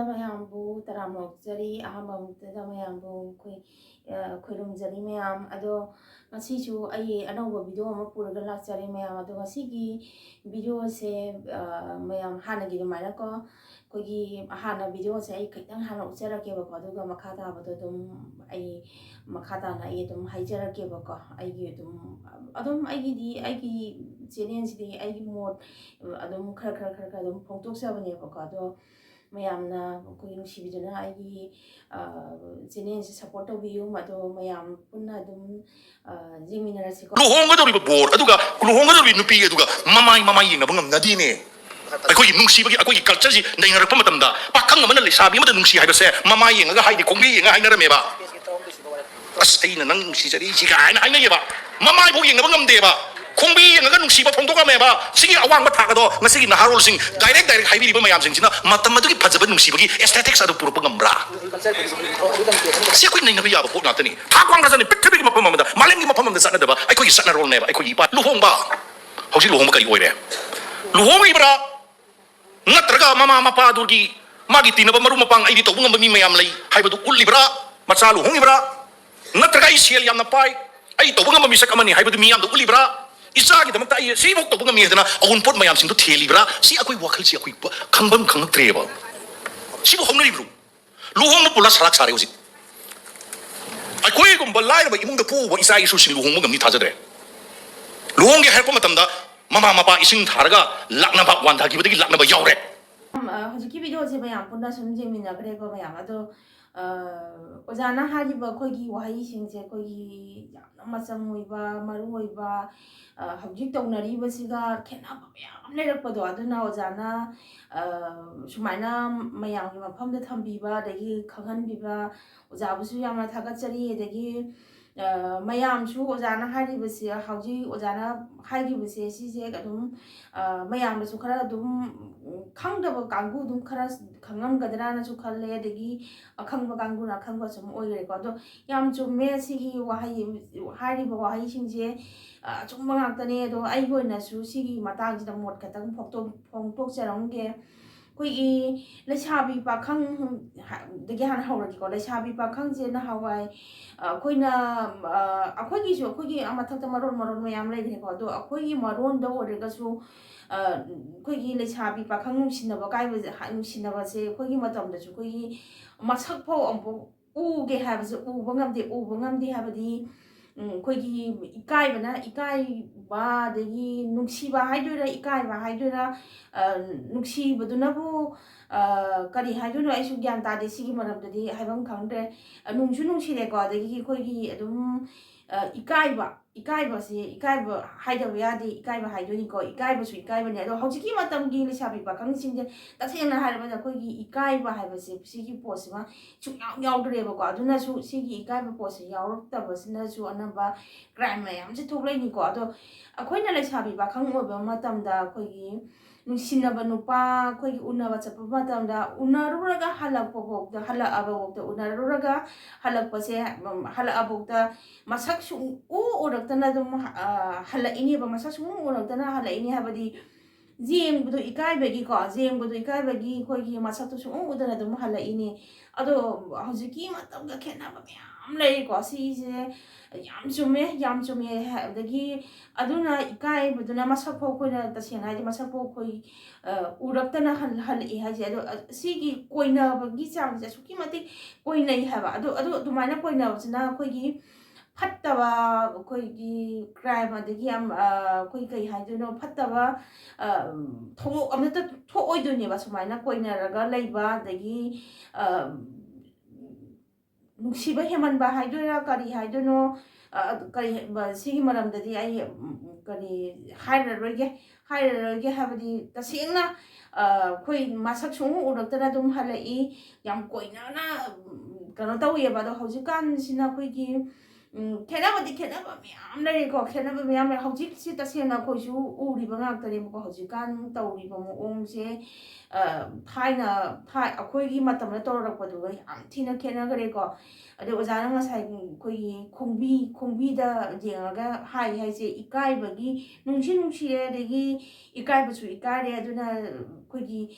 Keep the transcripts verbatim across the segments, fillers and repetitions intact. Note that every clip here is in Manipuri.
ꯃꯌꯥꯝꯕꯨ ꯇꯔꯥꯝꯅ ꯑꯣꯛꯆꯔꯤ꯫ ꯑꯍꯥꯟꯕ ꯃꯛꯇꯗ ꯃꯌꯥꯝꯕꯨ ꯑꯩꯈꯣꯏ, ꯑ, ꯈꯣꯏꯔꯨꯝꯖꯔꯤ ꯃꯌꯥꯝ꯫ ꯑꯗꯣ ꯉꯁꯤꯁꯨ ꯑꯩ ꯑꯅꯧꯕ video ꯑꯃ ꯄꯨꯔꯒ ꯂꯥꯛꯆꯔꯦ ꯃꯌꯥꯝ꯫ ꯑꯗꯣ ꯉꯁꯤꯒꯤ videoꯁꯦ, ꯑ, ꯃꯌꯥꯝ ꯍꯥꯟꯅꯒꯤ ꯑꯗꯨꯃꯥꯏꯅꯀꯣ, ꯑꯩꯈꯣꯏꯒꯤ ꯍꯥꯟꯅ videoꯁꯦ ꯑꯩ ꯈꯤꯇꯪ ꯍꯥꯟꯅ ꯎꯠꯆꯔꯛꯀꯦꯕꯀꯣ, ꯑꯗꯨꯒ ꯃꯈꯥ ꯇꯥꯕꯗꯣ ꯑꯗꯨꯝ ꯑꯩ ꯃꯈꯥ ꯇꯥꯅ ꯑꯩ ꯑꯗꯨꯝ ꯍꯥꯏꯖꯔꯛꯀꯦꯕꯀꯣ꯫ ꯑꯩꯒꯤ ꯑꯗꯨꯝ, ꯑꯗꯨꯝ ꯑꯩꯒꯤꯗꯤ, ꯑꯩꯒꯤ channelꯁꯤꯗꯤ ꯑꯩꯒꯤ ꯃꯣꯠ ꯑꯗꯨꯝ ꯈꯔ, ꯈꯔ, ꯈꯔ, ꯈꯔ ꯑꯗꯨꯝ ꯐꯣꯡꯗꯣꯛꯆꯕꯅꯦꯕꯀꯣ꯫ ꯑꯗꯣ ꯃꯌꯥꯝꯅ ꯑꯩꯈꯣꯏ ꯅꯨꯡꯁꯤꯕꯤꯗꯨꯅ ꯑꯩꯒꯤ, ꯑ, channelꯁꯦ support ꯇꯧꯕꯤꯌꯨ꯫ ꯑꯗꯣ ꯃꯌꯥꯝ ꯄꯨꯟꯅ ꯑꯗꯨꯝ, ꯑ, ꯌꯦꯡꯃꯤꯟꯅꯔꯁꯤꯀꯣ꯫ ꯂꯨꯍꯣꯡꯒꯗꯧꯔꯤꯕ ꯕꯣꯔ ꯑꯗꯨꯒ ꯂꯨꯍꯣꯡꯒꯗꯧꯔꯤꯕ ꯅꯨꯄꯤ ꯑꯗꯨꯒ ꯃꯃꯥꯏ, ꯃꯃꯥꯏ ꯌꯦꯡꯅꯕ ꯉꯝꯅꯗꯦꯅꯦ꯫ ꯑꯩꯈꯣꯏꯒꯤ ꯅꯨꯡꯁꯤꯕꯒꯤ, ꯑꯩꯈꯣꯏꯒꯤ cultureꯁꯤ ꯅꯩꯅꯔꯛꯄ ꯃꯇꯝꯗ, ꯄꯥꯈꯪ ꯑꯃꯅ ꯂꯩꯁꯥꯕꯤ ꯑꯃꯗ ꯅꯨꯡꯁꯤ ꯍꯥꯏꯕꯁꯦ ꯃꯃꯥꯏ ꯌꯦꯡꯉꯒ ꯍꯥꯏꯗꯤ, ꯈꯣꯡꯕꯤ ꯌꯦꯡꯉ ꯍꯥꯏꯅꯔꯝꯃꯦꯕ꯫ "ꯑꯁ, ꯑꯩꯅ ꯅꯪ ꯅꯨꯡꯁꯤꯖꯔꯤꯁꯤ" ꯀꯥꯏꯅ ꯍꯥꯏꯅꯩꯌꯦꯕ꯫ ꯃꯃꯥꯏꯐꯥꯎ ꯌꯦꯡꯅꯕ ꯉꯝꯗꯦꯕ꯫ ꯈꯣꯡꯕꯤ ꯌꯦꯡꯉꯒ ꯅꯨꯡꯁꯤꯕ ꯐꯣꯡꯗꯣꯛꯂꯝꯃꯦꯕ꯫ ꯁꯤꯒꯤ ꯑꯋꯥꯡꯕ ꯊꯥꯛ ꯑꯗꯣ ꯉꯁꯤꯒꯤ ꯅꯍꯥꯔꯣꯜꯁꯤꯡ direct direct ꯍꯥꯏꯕꯤꯔꯤꯕ ꯃꯌꯥꯝꯁꯤꯡꯁꯤꯅ ꯃꯇꯝ ꯑꯗꯨꯒꯤ ꯐꯖꯕ ꯅꯨꯡꯁꯤꯕꯒꯤ aesthetics ꯑꯗꯨ ꯄꯨꯔꯛꯄ ꯉꯝꯕ꯭ꯔꯥ? ꯁꯤ ꯑꯩꯈꯣꯏ ꯅꯩꯅꯕ ꯌꯥꯕ ꯄꯣꯠ ꯉꯥꯛꯇꯅꯤ꯫ ꯊꯥꯛ ꯋꯥꯡꯈ꯭ꯔꯖꯥꯠꯅꯤ꯫ ꯄ꯭ꯔꯤꯊꯤꯕꯤꯒꯤ ꯃꯐꯝ ꯑꯃꯗ, ꯃꯥꯂꯦꯝꯒꯤ ꯃꯐꯝ ꯑꯃꯗ ꯆꯠꯅꯗꯕ ꯑꯩꯈꯣꯏꯒꯤ ꯆꯠꯅꯔꯣꯜꯅꯦꯕ꯫ ꯑꯩꯈꯣꯏꯒꯤ ꯏꯄꯥ ꯂꯨꯍꯣꯡꯕ, ꯍꯧꯖꯤꯛ ꯂꯨꯍꯣꯡꯕ ꯀꯔꯤ ꯑꯣꯏꯔꯦ? ꯂꯨꯍꯣꯡꯉꯤꯕ꯭ꯔꯥ? ꯅꯠꯇ꯭ꯔꯒ ꯃꯃꯥ ꯃꯄꯥꯗꯨꯒꯤ, ꯃꯥꯒꯤ ꯇꯤꯟꯅꯕ ꯃꯔꯨꯞ ꯃꯄꯥꯡ, "ꯑꯩꯗꯤ ꯇꯧꯕ ꯉꯝꯕ ꯃꯤ ꯃꯌꯥꯝ ꯂꯩ" ꯍꯥꯏꯕꯗꯨ ꯎꯠꯂꯤꯕ꯭ꯔꯥ? ꯃꯆꯥ ꯂꯨꯍꯣꯡꯉꯤꯕ꯭ꯔꯥ? ꯅꯠꯇ꯭ꯔꯒ "ꯑꯩ ꯁꯦꯜ ꯌꯥꯝꯅ ꯄꯥꯏ, ꯑꯩ ꯇꯧꯕ ꯉꯝꯕ ꯃꯤꯁꯛ ꯑꯃꯅꯤ" ꯍꯥꯏꯕꯗꯨ ꯃꯤꯌꯥꯝꯗ ꯎꯠꯂꯤꯕ꯭ꯔꯥ? "ꯏꯆꯥꯒꯤꯗꯃꯛꯇ ꯑꯩ ꯁꯤꯐꯥꯎ ꯇꯧꯕ ꯉꯝꯃꯤ" ꯍꯥꯏꯗꯅ ꯑꯋꯨꯟꯄꯣꯠ ꯃꯌꯥꯝꯁꯤꯡꯗꯨ ꯊꯦꯜꯂꯤꯕ꯭ꯔꯥ? ꯁꯤ ꯑꯩꯈꯣꯏ ꯋꯥꯈꯜꯁꯤ ꯑꯩꯈꯣꯏ ꯄ-, ꯈꯪꯐꯝ ꯈꯪꯉꯛꯇ꯭ꯔꯦꯕ꯫ ꯁꯤꯕꯨ ꯍꯧꯅꯔꯤꯕ꯭ꯔꯣ? ꯂꯨꯍꯣꯡꯕ ꯄꯨꯜꯂ ꯁꯔꯥꯛ ꯁꯥꯔꯦ ꯍꯧꯖꯤꯛ꯫ ꯑꯩꯈꯣꯏꯒꯨꯝꯕ ꯂꯥꯏꯔꯕ ꯏꯃꯨꯡꯗ ꯄꯣꯛꯎꯕ ꯏꯆꯥ ꯏꯁꯨꯁꯤꯡ ꯂꯨꯍꯣꯡꯕ ꯉꯝꯅꯤ ꯊꯥꯖꯗ꯭ꯔꯦ꯫ ꯂꯨꯍꯣꯡꯒꯦ ꯍꯥꯏꯔꯛꯄ ꯃꯇꯝꯗ ꯃꯃꯥ ꯃꯄꯥ ꯏꯁꯤꯡ ꯊꯥꯔꯒ ꯂꯥꯛꯅꯕ, ꯋꯥꯟꯊꯈꯤꯕꯗꯒꯤ ꯂꯥꯛꯅꯕ ꯌꯥꯎꯔꯦ꯫ ꯑ, ꯍꯧꯖꯤꯛꯀꯤ videoꯁꯦ ꯃꯌꯥꯝ ꯄꯨꯟꯅ ꯁꯨꯝ ꯌꯦꯡꯃꯤꯟꯅꯈ꯭ꯔꯦꯀꯣ ꯃꯌꯥꯝ꯫ ꯑꯗꯣ, ꯑ, ꯑꯣꯖꯥꯅ ꯍꯥꯏꯔꯤꯕ ꯑꯩꯈꯣꯏꯒꯤ ꯋꯥꯍꯩꯁꯤꯡꯁꯦ ꯑꯩꯈꯣꯏꯒꯤ ꯌꯥꯝꯅ ꯃꯆꯪ ꯑꯣꯏꯕ, ꯃꯔꯨ ꯑꯣꯏꯕ, ꯑ, ꯍꯧꯖꯤꯛ ꯇꯧꯅꯔꯤꯕꯁꯤꯒ ꯈꯦꯠꯅꯕ ꯃꯌꯥꯝ ꯂꯩꯔꯛꯄꯗꯣ, ꯑꯗꯨꯅ ꯑꯣꯖꯥꯅ, ꯑ, ꯁꯨꯃꯥꯏꯅ ꯃꯌꯥꯝꯒꯤ ꯃꯐꯝꯗ ꯊꯝꯕꯤꯕ, ꯑꯗꯒꯤ ꯈꯪꯍꯟꯕꯤꯕ, ꯑꯣꯖꯥꯕꯨꯁꯨ ꯌꯥꯝꯅ ꯊꯥꯒꯠꯆꯔꯤ꯫ ꯑꯗꯒꯤ, ꯑ, ꯃꯌꯥꯝꯁꯨ ꯑꯣꯖꯥꯅ ꯍꯥꯏꯔꯤꯕꯁꯦ, ꯍꯧꯖꯤꯛ ꯑꯣꯖꯥꯅ ꯍꯥꯏꯈꯤꯕꯁꯦ, ꯁꯤꯁꯦ ꯑꯗꯨꯝ, ꯑ, ꯃꯌꯥꯝꯅꯁꯨ ꯈꯔ ꯑꯗꯨꯝ, ꯎꯝ, ꯈꯪꯗꯕ ꯀꯥꯡꯕꯨ ꯑꯗꯨꯝ ꯈꯔ ꯈꯪꯉꯝꯒꯗ꯭ꯔꯥꯅꯁꯨ ꯈꯜꯂꯦ꯫ ꯑꯗꯒꯤ ꯑꯈꯪꯕ ꯀꯥꯡꯕꯨꯅ ꯑꯈꯪꯕ ꯁꯨꯝ ꯑꯣꯏꯈ꯭ꯔꯦꯀꯣ꯫ ꯑꯗꯣ ꯌꯥꯝ ꯆꯨꯝꯃꯦ ꯁꯤꯒꯤ ꯋꯥꯍꯩ, ꯍꯥꯏꯔꯤꯕ ꯋꯥꯍꯩꯁꯤꯡꯁꯦ, ꯑ, ꯑꯆꯨꯝꯕ ꯉꯥꯛꯇꯅꯦ꯫ ꯑꯗꯣ ꯑꯩꯒꯤ ꯑꯣꯏꯅꯁꯨ ꯁꯤꯒꯤ ꯃꯇꯥꯡꯁꯤꯗ ꯃꯣꯠ ꯈꯛꯇꯪ ꯐꯣꯡꯗꯣꯛ-, ꯐꯣꯡꯗꯣꯛꯆꯔꯝꯒꯦ꯫ ꯑꯩꯈꯣꯏꯒꯤ ꯂꯩꯁꯥꯕꯤ ꯄꯥꯈꯪ ꯍꯥ-, ꯗꯒꯤ ꯍꯥꯟꯅ ꯍꯧꯔꯒꯦꯀꯣ꯫ ꯂꯩꯁꯥꯕꯤ ꯄꯥꯈꯪꯁꯦ ꯅꯍꯥꯟꯋꯥꯏ, ꯑ, ꯑꯩꯈꯣꯏꯅ, ꯑ, ꯑꯩꯈꯣꯏꯒꯤꯁꯨ, ꯑꯩꯈꯣꯏꯒꯤ ꯃꯊꯛꯇ ꯃꯔꯣꯟ ꯃꯔꯣꯟ ꯃꯌꯥꯝ ꯂꯩꯈ꯭ꯔꯦꯀꯣ꯫ ꯑꯗꯣ ꯑꯩꯈꯣꯏꯒꯤ ꯃꯔꯣꯟꯗ ꯑꯣꯏꯔꯒꯁꯨ, ꯑ, ꯑꯩꯈꯣꯏꯒꯤ ꯂꯩꯁꯥꯕꯤ ꯄꯥꯈꯪ ꯅꯨꯡꯁꯤꯅꯕ ꯀꯥꯏꯕꯁꯦ, ꯍꯥ-, ꯅꯨꯡꯁꯤꯅꯕꯁꯦ ꯑꯩꯈꯣꯏꯒꯤ ꯃꯇꯝꯗꯁꯨ ꯑꯩꯈꯣꯏꯒꯤ ꯃꯁꯛ ꯐꯥꯎ ꯑꯃꯨꯛ ꯎꯒꯦ ꯍꯥꯏꯕꯁꯦ ꯎꯕ ꯉꯝꯗꯦ꯫ ꯎꯕ ꯉꯝꯗꯦ ꯍꯥꯏꯕꯗꯤ, ꯎꯝ, ꯑꯩꯈꯣꯏꯒꯤ ꯏꯀꯥꯏꯕꯅ, ꯏꯀꯥꯏꯕ, ꯑꯗꯒꯤ ꯅꯨꯡꯁꯤꯕ ꯍꯥꯏꯗꯣꯏꯔꯥ, ꯏꯀꯥꯏꯕ ꯍꯥꯏꯗꯣꯏꯔꯥ, ꯑ, ꯅꯨꯡꯁꯤꯕꯗꯨꯅꯕꯨ, ꯑ, ꯀꯔꯤ ꯍꯥꯏꯗꯣꯏꯅꯣ, ꯑꯩꯁꯨ ꯒ꯭ꯌꯥꯟ ꯇꯥꯗꯦ ꯁꯤꯒꯤ ꯃꯔꯝꯗꯗꯤ, ꯍꯥꯏꯐꯝ ꯈꯪꯗ꯭ꯔꯦ꯫ ꯑ, ꯅꯨꯡꯁꯨ ꯅꯨꯡꯁꯤꯔꯦꯀꯣ, ꯑꯗꯒꯤ ꯑꯩꯈꯣꯏꯒꯤ ꯑꯗꯨꯝ, ꯑ, ꯏꯀꯥꯏꯕ, ꯏꯀꯥꯏꯕꯁꯦ, ꯏꯀꯥꯏꯕ ꯍꯥꯏꯗꯕ ꯌꯥꯗꯦ, ꯏꯀꯥꯏꯕ ꯍꯥꯏꯗꯣꯏꯅꯤꯀꯣ, ꯏꯀꯥꯏꯕꯁꯨ ꯏꯀꯥꯏꯕꯅꯦ꯫ ꯑꯗꯣ ꯍꯧꯖꯤꯛꯀꯤ ꯃꯇꯝꯒꯤ ꯂꯩꯁꯥꯕꯤ ꯄꯥꯈꯪꯁꯤꯡꯁꯦ ꯇꯁꯦꯡꯅ ꯍꯥꯏꯔꯕꯗ ꯑꯩꯈꯣꯏꯒꯤ ꯏꯀꯥꯏꯕ ꯍꯥꯏꯕꯁꯦ ꯁꯤꯒꯤ ꯄꯣꯠꯁꯤꯃ ꯁꯨꯡꯌꯥꯎ ꯌꯥꯎꯗ꯭ꯔꯦꯕꯀꯣ꯫ ꯑꯗꯨꯅꯁꯨ ꯁꯤꯒꯤ ꯏꯀꯥꯏꯕ ꯄꯣꯠꯁꯦ ꯌꯥꯎꯔꯛꯇꯕꯁꯤꯅꯁꯨ ꯑꯅꯝꯕ ꯀ꯭ꯔꯥꯏꯝ ꯃꯌꯥꯝꯁꯦ ꯊꯣꯛꯂꯛꯏꯅꯤꯀꯣ꯫ ꯑꯗꯣ ꯑꯩꯈꯣꯏꯅ ꯂꯩꯁꯥꯕꯤ ꯄꯥꯈꯪ ꯑꯣꯏꯕ ꯃꯇꯝꯗ ꯑꯩꯈꯣꯏꯒꯤ ꯅꯨꯡꯁꯤꯅꯕ ꯅꯨꯄꯥ, ꯑꯩꯈꯣꯏꯒꯤ ꯎꯅꯕ ꯆꯠꯄ ꯃꯇꯝꯗ ꯎꯅꯔꯨꯔꯒ ꯍꯜꯂꯛꯄ ꯐꯥꯎꯗ, ꯍꯜꯂꯛꯑꯕ ꯐꯥꯎꯗ, ꯎꯅꯔꯨꯔꯒ ꯍꯜꯂꯛꯄꯁꯦ, ꯎꯝ, ꯍꯜꯂꯛꯑ ꯐꯥꯎꯗ ꯃꯁꯛ ꯁꯨꯡꯎ ꯎꯔꯛꯇꯅ ꯑꯗꯨꯝ, ꯑ, ꯍꯜꯂꯛꯏꯅꯦꯕ꯫ ꯃꯁꯛ ꯁꯨꯡꯎ ꯎꯔꯛꯇꯅ ꯍꯜꯂꯛꯏꯅꯦ ꯍꯥꯏꯕꯗꯤ ꯌꯦꯡꯕꯗꯣ ꯏꯀꯥꯏꯕꯒꯤꯀꯣ, ꯌꯦꯡꯕꯗꯣ ꯏꯀꯥꯏꯕꯒꯤ ꯑꯩꯈꯣꯏꯒꯤ ꯃꯁꯛꯇꯣ ꯁꯨꯡꯎ ꯎꯗꯅ ꯑꯗꯨꯝ ꯍꯜꯂꯛꯏꯅꯦ꯫ ꯑꯗꯣ ꯍꯧꯖꯤꯛꯀꯤ ꯃꯇꯝꯒ ꯈꯦꯠꯅꯕ ꯃꯌꯥꯝ ꯂꯩꯀꯣ꯫ ꯁꯤꯁꯦ ꯌꯥꯝ ꯆꯨꯝꯃꯦ, ꯌꯥꯝ ꯆꯨꯝꯃꯦ꯫ ꯑꯗꯒꯤ ꯑꯗꯨꯅ ꯏꯀꯥꯏꯕꯗꯨꯅ ꯃꯁꯛ ꯐꯥꯎ ꯑꯩꯈꯣꯏꯅ ꯇꯁꯦꯡꯅ ꯍꯥꯏꯗꯤ ꯃꯁꯛ ꯐꯥꯎ ꯑꯩꯈꯣꯏ, ꯑ, ꯎꯔꯛꯇꯅ ꯍꯜ-, ꯍꯜꯂꯛꯏ ꯍꯥꯏꯁꯦ꯫ ꯑꯗꯣ, ꯑ, ꯁꯤꯒꯤ ꯀꯣꯏꯅꯕꯒꯤ ꯆꯥꯡꯁꯦ ꯑꯁꯨꯛꯀꯤ ꯃꯇꯤꯛ ꯀꯣꯏꯅꯩ ꯍꯥꯏꯕ꯫ ꯑꯗꯣ, ꯑꯗꯨ ꯑꯗꯨꯃꯥꯏꯅ ꯀꯣꯏꯅꯕꯁꯤꯅ ꯑꯩꯈꯣꯏꯒꯤ ꯐꯠꯇꯕ, ꯑꯩꯈꯣꯏꯒꯤ ꯀ꯭ꯔꯥꯏꯝ, ꯑꯗꯒꯤ ꯌꯥꯝ, ꯑ, ꯑꯩꯈꯣꯏ ꯀꯩ ꯍꯥꯏꯗꯣꯏꯅꯣ, ꯐꯠꯇꯕ, ꯑ, ꯊꯧꯗꯣꯛ ꯑꯃꯠꯇ ꯊꯣꯛꯑꯣꯏꯗꯣꯏꯅꯦꯕ ꯁꯨꯃꯥꯏꯅ ꯀꯣꯏꯅꯔꯒ ꯂꯩꯕ, ꯑꯗꯒꯤ, ꯑ, ꯅꯨꯡꯁꯤꯕ ꯍꯦꯟꯃꯟꯕ ꯍꯥꯏꯗꯣꯏꯔꯥ, ꯀꯔꯤ ꯍꯥꯏꯗꯣꯏꯅꯣ, ꯑ, ꯀꯔꯤ, ꯁꯤꯒꯤ ꯃꯔꯝꯗꯗꯤ ꯑꯩ, ꯎꯝ, ꯀꯔꯤ ꯍꯥꯏꯔꯔꯣꯏꯒꯦ, ꯍꯥꯏꯔꯔꯣꯏꯒꯦ ꯍꯥꯏꯕꯗꯤ ꯇꯁꯦꯡꯅ, ꯑ, ꯑꯩꯈꯣꯏ ꯃꯁꯛ ꯁꯨꯡꯎ ꯎꯔꯛꯇꯅ ꯑꯗꯨꯝ ꯍꯜꯂꯛꯏ, ꯌꯥꯝ ꯀꯣꯏꯅꯅ, ꯎꯝ, ꯀꯩꯅꯣ ꯇꯧꯋꯦꯕ꯫ ꯑꯗꯣ ꯍꯧꯖꯤꯛꯀꯥꯟꯁꯤꯅ ꯑꯩꯈꯣꯏꯒꯤ, ꯎꯝ, ꯈꯦꯠꯅꯕꯗꯤ ꯈꯦꯠꯅꯕ ꯃꯌꯥꯝ ꯂꯩꯔꯦꯀꯣ, ꯈꯦꯠꯅꯕ ꯃꯌꯥꯝ ꯂꯩ꯫ ꯍꯧꯖꯤꯛꯁꯤ ꯇꯁꯦꯡꯅ ꯑꯩꯈꯣꯏꯁꯨ ꯎꯔꯤꯕ ꯉꯥꯛꯇꯅꯦꯕꯀꯣ꯫ ꯍꯧꯖꯤꯛꯀꯥꯟ ꯇꯧꯔꯤꯕ ꯃꯑꯣꯡꯁꯦ, ꯑ, ꯊꯥꯏꯅ, ꯊꯥꯏ-, ꯑꯩꯈꯣꯏꯒꯤ ꯃꯇꯝꯗ ꯇꯧꯔꯛꯄꯗꯨꯒ ꯌꯥꯝ ꯊꯤꯅ ꯈꯦꯠꯅꯈ꯭ꯔꯦꯀꯣ꯫ ꯑꯗꯩ ꯑꯣꯖꯥꯅ ꯉꯁꯥꯏ ꯑꯩꯈꯣꯏꯒꯤ ꯈꯣꯡꯕꯤ, ꯈꯣꯡꯕꯤꯗ ꯌꯦꯡꯉꯒ ꯍꯥꯏ ꯍꯥꯏꯁꯦ ꯏꯀꯥꯏꯕꯒꯤ, ꯅꯨꯡꯁꯨ ꯅꯨꯡꯁꯤꯔꯦ, ꯑꯗꯒꯤ ꯏꯀꯥꯏꯕꯁꯨ ꯏꯀꯥꯏꯔꯦ꯫ ꯑꯗꯨꯅ ꯑꯩꯈꯣꯏꯒꯤ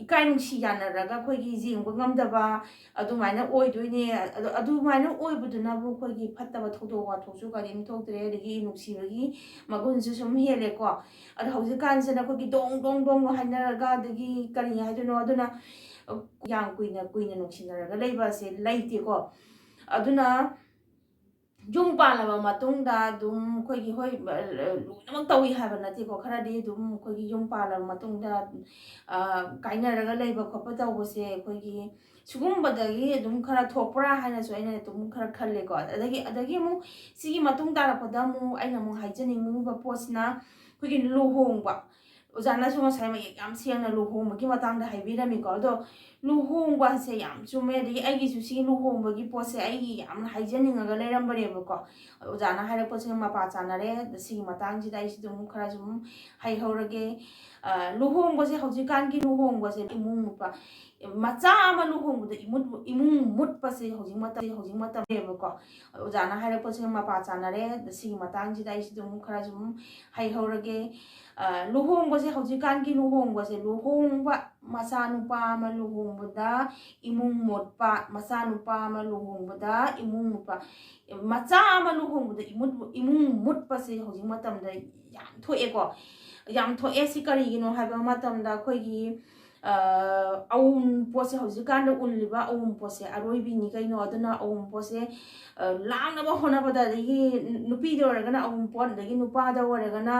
ꯏꯀꯥꯏ ꯅꯨꯡꯁꯤ ꯌꯥꯅꯔꯒ ꯑꯩꯈꯣꯏꯒꯤ ꯌꯦꯡꯕ ꯉꯝꯗꯕ ꯑꯗꯨꯃꯥꯏꯅ ꯑꯣꯏꯗꯣꯏꯅꯦ꯫ ꯑꯗꯣ ꯑꯗꯨꯃꯥꯏꯅ ꯑꯣꯏꯕꯗꯨꯅꯕꯨ ꯑꯩꯈꯣꯏꯒꯤ ꯐꯠꯇꯕ ꯊꯧꯗꯣꯛ ꯋꯥꯊꯣꯛꯁꯨ ꯀꯔꯤꯝ ꯊꯣꯛꯇ꯭ꯔꯦ, ꯑꯗꯒꯤ ꯅꯨꯡꯁꯤꯕꯒꯤ ꯃꯒꯨꯟꯁꯨ ꯁꯨꯝ ꯍꯦꯜꯂꯦꯀꯣ꯫ ꯑꯗꯣ ꯍꯧꯖꯤꯛꯀꯥꯟꯁꯤꯅ ꯑꯩꯈꯣꯏꯒꯤ ꯗꯣꯡ ꯗꯣꯡ ꯗꯣꯡ ꯍꯥꯏꯅꯔꯒ, ꯑꯗꯒꯤ ꯀꯔꯤ ꯍꯥꯏꯗꯣꯏꯅꯣ, ꯑꯗꯨꯅ ꯌꯥꯝ ꯀꯨꯏꯅ ꯀꯨꯏꯅ ꯅꯨꯡꯁꯤꯅꯔꯒ ꯂꯩꯕꯁꯦ ꯂꯩꯇꯦꯀꯣ꯫ ꯑꯗꯨꯅ ꯌꯨꯝ ꯄꯥꯜꯂꯕ ꯃꯇꯨꯡꯗ ꯑꯗꯨꯝ ꯑꯩꯈꯣꯏꯒꯤ, ꯍꯣꯏ, ꯂꯣꯏꯅꯃꯛ ꯇꯧꯏ ꯍꯥꯏꯕ ꯅꯠꯇꯦꯀꯣ, ꯈꯔꯗꯤ ꯑꯗꯨꯝ ꯑꯩꯈꯣꯏꯒꯤ ꯌꯨꯝ ꯄꯥꯜꯂꯕ ꯃꯇꯨꯡꯗ ꯀꯥꯏꯅꯔꯒ ꯂꯩꯕ ꯈꯣꯠꯄ ꯇꯧꯕꯁꯦ ꯑꯩꯈꯣꯏꯒꯤ ꯁꯤꯒꯨꯝꯕꯗꯒꯤ ꯑꯗꯨꯝ ꯈꯔ ꯊꯣꯛꯄ꯭ꯔꯥ ꯍꯥꯏꯅꯁꯨ ꯑꯩꯅ ꯑꯗꯨꯝ ꯈꯔ ꯈꯜꯂꯦꯀꯣ꯫ ꯑꯗꯒꯤ ꯑꯗꯒꯤ ꯑꯃꯨꯛ ꯁꯤꯒꯤ ꯃꯇꯨꯡ ꯇꯥꯔꯛꯄꯗ ꯑꯃꯨꯛ ꯑꯩꯅ ꯑꯃꯨꯛ ꯍꯥꯏꯖꯅꯤꯡꯉꯤꯕ ꯄꯣꯠꯁꯤꯅ ꯑꯩꯈꯣꯏꯒꯤ ꯂꯨꯍꯣꯡꯕ꯫ ꯑꯣꯖꯥꯅꯁꯨ ꯉꯁꯥꯏ ꯃꯌꯦꯛ ꯌꯥꯝ ꯁꯦꯡꯅ ꯂꯨꯍꯣꯡꯕꯒꯤ ꯃꯇꯥꯡꯗ ꯍꯥꯏꯕꯤꯔꯝꯃꯤꯀꯣ꯫ ꯑꯗꯣ ꯂꯨꯍꯣꯡꯕꯁꯦ ꯌꯥꯝ ꯆꯨꯝꯃꯦ꯫ ꯑꯗꯒꯤ ꯑꯩꯒꯤꯁꯨ ꯁꯤ ꯂꯨꯍꯣꯡꯕꯒꯤ ꯄꯣꯠꯁꯦ ꯑꯩꯒꯤ ꯌꯥꯝꯅ ꯍꯥꯏꯖꯅꯤꯡꯉꯒ ꯂꯩꯔꯝꯕꯅꯦꯕꯀꯣ꯫ ꯑꯣꯖꯥꯅ ꯍꯥꯏꯔꯛꯄꯁꯤꯒ ꯃꯄꯥ ꯆꯥꯅꯔꯦ꯫ ꯑꯗ ꯁꯤꯒꯤ ꯃꯇꯥꯡꯁꯤꯗ ꯑꯩꯁꯨ ꯑꯗꯨꯝ ꯈꯔ ꯁꯨꯝ ꯍꯥꯏꯍꯧꯔꯒꯦ꯫ ꯂꯨꯍꯣꯡꯕꯁꯦ, ꯍꯧꯖꯤꯛꯀꯥꯟꯒꯤ ꯂꯨꯍꯣꯡꯕꯁꯦ ꯏꯃꯨꯡ ꯅꯨꯄꯥ ꯃꯆꯥ ꯑꯃ ꯂꯨꯍꯣꯡꯕꯗ ꯏꯃꯨꯠ-, ꯏꯃꯨꯡ ꯃꯨꯠꯄꯁꯦ ꯍꯧꯖꯤꯛ ꯃꯇꯝ, ꯍꯧꯖꯤꯛ ꯃꯇꯝꯅꯦꯕꯀꯣ꯫ ꯑꯣꯖꯥꯅ ꯍꯥꯏꯔꯛꯄꯁꯤꯒ ꯃꯄꯥ ꯆꯥꯅꯔꯦ꯫ ꯑꯗ ꯁꯤꯒꯤ ꯃꯇꯥꯡꯁꯤꯗ ꯑꯩꯁꯨ ꯑꯗꯨꯝ ꯈꯔ ꯁꯨꯝ ꯍꯥꯏꯍꯧꯔꯒꯦ꯫ ꯂꯨꯍꯣꯡꯕꯁꯦ, ꯍꯧꯖꯤꯛꯀꯥꯟꯒꯤ ꯂꯨꯍꯣꯡꯕꯁꯦ, ꯂꯨꯍꯣꯡꯕ ꯃꯆꯥꯅꯨꯄꯥ ꯑꯃ ꯂꯨꯍꯣꯡꯕꯗ ꯏꯃꯨꯡ ꯃꯣꯠꯄ, ꯃꯆꯥꯅꯨꯄꯥ ꯑꯃ ꯂꯨꯍꯣꯡꯕꯗ ꯏꯃꯨꯡ ꯃꯣꯠꯄ, ꯃꯆꯥ ꯑꯃ ꯂꯨꯍꯣꯡꯕꯗ ꯏꯃꯨꯠ-, ꯏꯃꯨꯡ ꯃꯨꯠꯄꯁꯦ ꯍꯧꯖꯤꯛ ꯃꯇꯝꯗ ꯌꯥꯝ ꯊꯣꯛꯑꯦꯀꯣ꯫ ꯌꯥꯝ ꯊꯣꯛꯑꯦ꯫ ꯁꯤ ꯀꯔꯤꯒꯤꯅꯣ ꯍꯥꯏꯕ ꯃꯇꯝꯗ ꯑꯩꯈꯣꯏꯒꯤ ꯑꯋꯨꯟꯄꯣꯠꯁꯦ, ꯍꯧꯖꯤꯛꯀꯥꯟꯗ ꯎꯜꯂꯤꯕ ꯑꯋꯨꯟꯄꯣꯠꯁꯦ ꯑꯔꯣꯏꯕꯤꯅꯤ ꯀꯩꯅꯣ꯫ ꯑꯗꯨꯅ ꯑꯋꯨꯟꯄꯣꯠꯁꯦ ꯂꯥꯡꯅꯕ ꯍꯣꯠꯅꯕꯗ, ꯑꯗꯒꯤ ꯅꯨꯄꯤꯗ ꯑꯣꯏꯔꯒꯅ ꯑꯋꯨꯟꯄꯣꯠ, ꯑꯗꯒꯤ ꯅꯨꯄꯥꯗ ꯑꯣꯏꯔꯒꯅ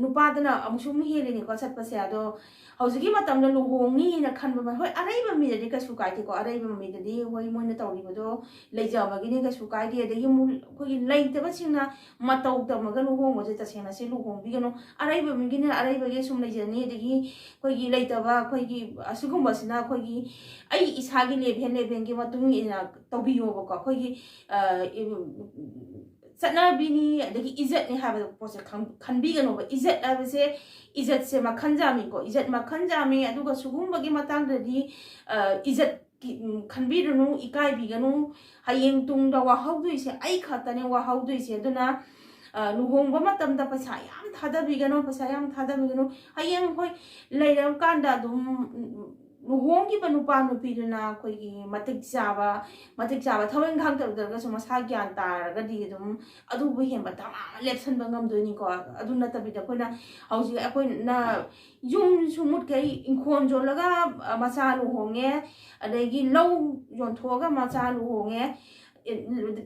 ꯅꯨꯄꯥꯗꯅ ꯑꯃꯨꯛꯁꯨ ꯑꯃꯨꯛ ꯍꯦꯜꯂꯤꯅꯤꯀꯣ ꯆꯠꯄꯁꯦ꯫ ꯑꯗꯣ ꯍꯧꯖꯤꯛꯀꯤ ꯃꯇꯝꯗ ꯂꯨꯍꯣꯡꯅꯤꯅ ꯈꯟꯕ ꯃ-, ꯍꯣꯏ, ꯑꯔꯩꯕ ꯃꯤꯗꯗꯤ ꯀꯩꯁꯨ ꯀꯥꯏꯗꯦꯀꯣ꯫ ꯑꯔꯩꯕ ꯃꯤꯗꯗꯤ, ꯍꯣꯏ, ꯃꯣꯏꯅ ꯇꯧꯔꯤꯕꯗꯣ ꯂꯩꯖꯕꯒꯤꯅꯤ, ꯀꯩꯁꯨ ꯀꯥꯏꯗꯦ꯫ ꯑꯗꯒꯤ ꯑꯃꯨꯛ ꯑꯩꯈꯣꯏꯒꯤ ꯂꯩꯇꯕꯁꯤꯡꯅ ꯃꯇꯧ ꯇꯝꯃꯒ ꯂꯨꯍꯣꯡꯕꯁꯦ ꯇꯁꯦꯡꯅ ꯁꯤ ꯂꯨꯍꯣꯡꯕꯤꯒꯅꯨ꯫ ꯑꯔꯩꯕ ꯃꯤꯒꯤꯅ ꯑꯔꯩꯕꯒꯤ ꯁꯨꯝ ꯂꯩꯖꯅꯤ, ꯑꯗꯒꯤ ꯑꯩꯈꯣꯏꯒꯤ ꯂꯩꯇꯕ, ꯑꯩꯈꯣꯏꯒꯤ ꯑꯁꯤꯒꯨꯝꯕꯁꯤꯅ ꯑꯩꯈꯣꯏꯒꯤ ꯑꯩ ꯏꯁꯥꯒꯤ ꯂꯦꯚꯦꯜ ꯂꯦꯚꯦꯜꯒꯤ ꯃꯇꯨꯡ ꯏꯟꯅ ꯇꯧꯕꯤꯌꯣꯕꯀꯣ꯫ ꯑꯩꯈꯣꯏꯒꯤ ꯆꯠꯅꯕꯤꯅꯤ, ꯑꯗꯒꯤ ꯏꯖꯠꯅꯤ ꯍꯥꯏꯕ ꯄꯣꯠꯁꯦ ꯈꯟꯕꯤꯒꯅꯣꯕ꯫ ꯏꯖꯠ ꯍꯥꯏꯕꯁꯦ, ꯏꯖꯠꯁꯦ ꯃꯈꯜ ꯌꯥꯝꯃꯤꯀꯣ꯫ ꯏꯖꯠ ꯃꯈꯜ ꯌꯥꯝꯃꯤ꯫ ꯑꯗꯨꯒ ꯁꯤꯒꯨꯝꯕꯒꯤ ꯃꯇꯥꯡꯗꯗꯤ ꯏꯖꯠ ꯈꯟꯕꯤꯔꯨꯅꯨ, ꯏꯀꯥꯏꯕꯤꯒꯅꯨ꯫ ꯍꯌꯦꯡ ꯇꯨꯡꯗ ꯋꯥꯍꯧꯗꯣꯏꯁꯦ ꯑꯩ ꯈꯛꯇꯅꯦ ꯋꯥꯍꯧꯗꯣꯏꯁꯦ꯫ ꯑꯗꯨꯅ ꯂꯨꯍꯣꯡꯕ ꯃꯇꯝꯗ ꯄꯩꯁꯥ ꯌꯥꯝ ꯊꯥꯗꯕꯤꯒꯅꯨ, ꯄꯩꯁꯥ ꯌꯥꯝ ꯊꯥꯗꯕꯤꯒꯅꯨ꯫ ꯍꯌꯦꯡ ꯑꯩꯈꯣꯏ ꯂꯩꯔꯀꯥꯟꯗ ꯑꯗꯨꯝ ꯂꯨꯍꯣꯡꯈꯤꯕ ꯅꯨꯄꯥ ꯅꯨꯄꯤꯗꯨꯅ ꯑꯩꯈꯣꯏꯒꯤ ꯃꯇꯤꯛ ꯆꯥꯕ, ꯃꯇꯤꯛ ꯆꯥꯕ ꯊꯕꯛ ꯏꯪꯈꯥꯡ ꯇꯧꯗ꯭ꯔꯒꯁꯨ ꯃꯁꯥ ꯒ꯭ꯌꯥꯟ ꯇꯥꯔꯒꯗꯤ ꯑꯗꯨꯝ ꯑꯗꯨꯕꯨ ꯍꯦꯟꯕ ꯗꯃꯥ ꯑꯃ ꯂꯦꯞꯁꯟꯕ ꯉꯝꯗꯣꯏꯅꯤꯀꯣ꯫ ꯑꯗꯨ ꯅꯠꯇꯕꯤꯗ ꯑꯩꯈꯣꯏꯅ ꯍꯧꯖꯤꯛ ꯑꯩꯈꯣꯏꯅ ꯌꯨꯝꯁꯨ ꯃꯨꯠꯈꯩ ꯏꯪꯈꯣꯜ ꯌꯣꯜꯂꯒ ꯃꯆꯥ ꯂꯨꯍꯣꯡꯉꯦ, ꯑꯗꯒꯤ ꯂꯧ ꯌꯣꯟꯊꯣꯛꯑꯒ ꯃꯆꯥ ꯂꯨꯍꯣꯡꯉꯦ,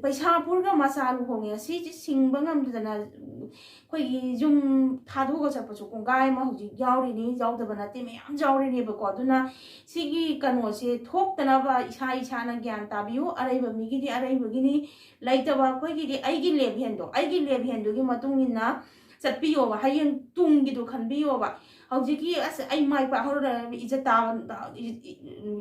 ꯄꯩꯁꯥ ꯄꯨꯔꯒ ꯃꯆꯥ ꯂꯨꯍꯣꯡꯉꯦ꯫ ꯁꯤꯁꯦ ꯁꯤꯡꯕ ꯉꯝꯗꯗꯅ ꯑꯩꯈꯣꯏꯒꯤ ꯌꯨꯝ ꯊꯥꯗꯣꯛꯑꯒ ꯆꯠꯄꯁꯨ ꯀꯣꯡꯒꯥꯏ ꯑꯃ ꯍꯧꯖꯤꯛ ꯌꯥꯎꯔꯤꯅꯤ, ꯌꯥꯎꯗꯕ ꯅꯠꯇꯦ, ꯃꯌꯥꯝ ꯌꯥꯎꯔꯤꯅꯦꯕꯀꯣ꯫ ꯑꯗꯨꯅ ꯁꯤꯒꯤ ꯀꯩꯅꯣꯁꯦ ꯊꯣꯛꯇꯅꯕ ꯏꯁꯥ ꯏꯁꯥꯅ ꯒ꯭ꯌꯥꯟ ꯇꯥꯕꯤꯌꯨ꯫ ꯑꯔꯩꯕ ꯃꯤꯒꯤꯗꯤ ꯑꯔꯩꯕꯒꯤꯅꯤ, ꯂꯩꯇꯕ ꯑꯩꯈꯣꯏꯒꯤꯗꯤ ꯑꯩꯒꯤ ꯂꯦꯞꯍꯦꯟꯗꯣ, ꯑꯩꯒꯤ ꯂꯦꯞꯍꯦꯟꯗꯨꯒꯤ ꯃꯇꯨꯡ ꯏꯟꯅ ꯆꯠꯄꯤꯌꯣꯕ꯫ ꯍꯌꯦꯡ ꯇꯨꯡꯒꯤꯗꯣ ꯈꯟꯕꯤꯌꯣꯕ꯫ ꯍꯧꯖꯤꯛꯀꯤ "ꯑꯁ, ꯑꯩ ꯃꯥꯏ ꯄꯥꯛꯍꯧꯔ ꯏꯖꯠ ꯇꯥꯕ,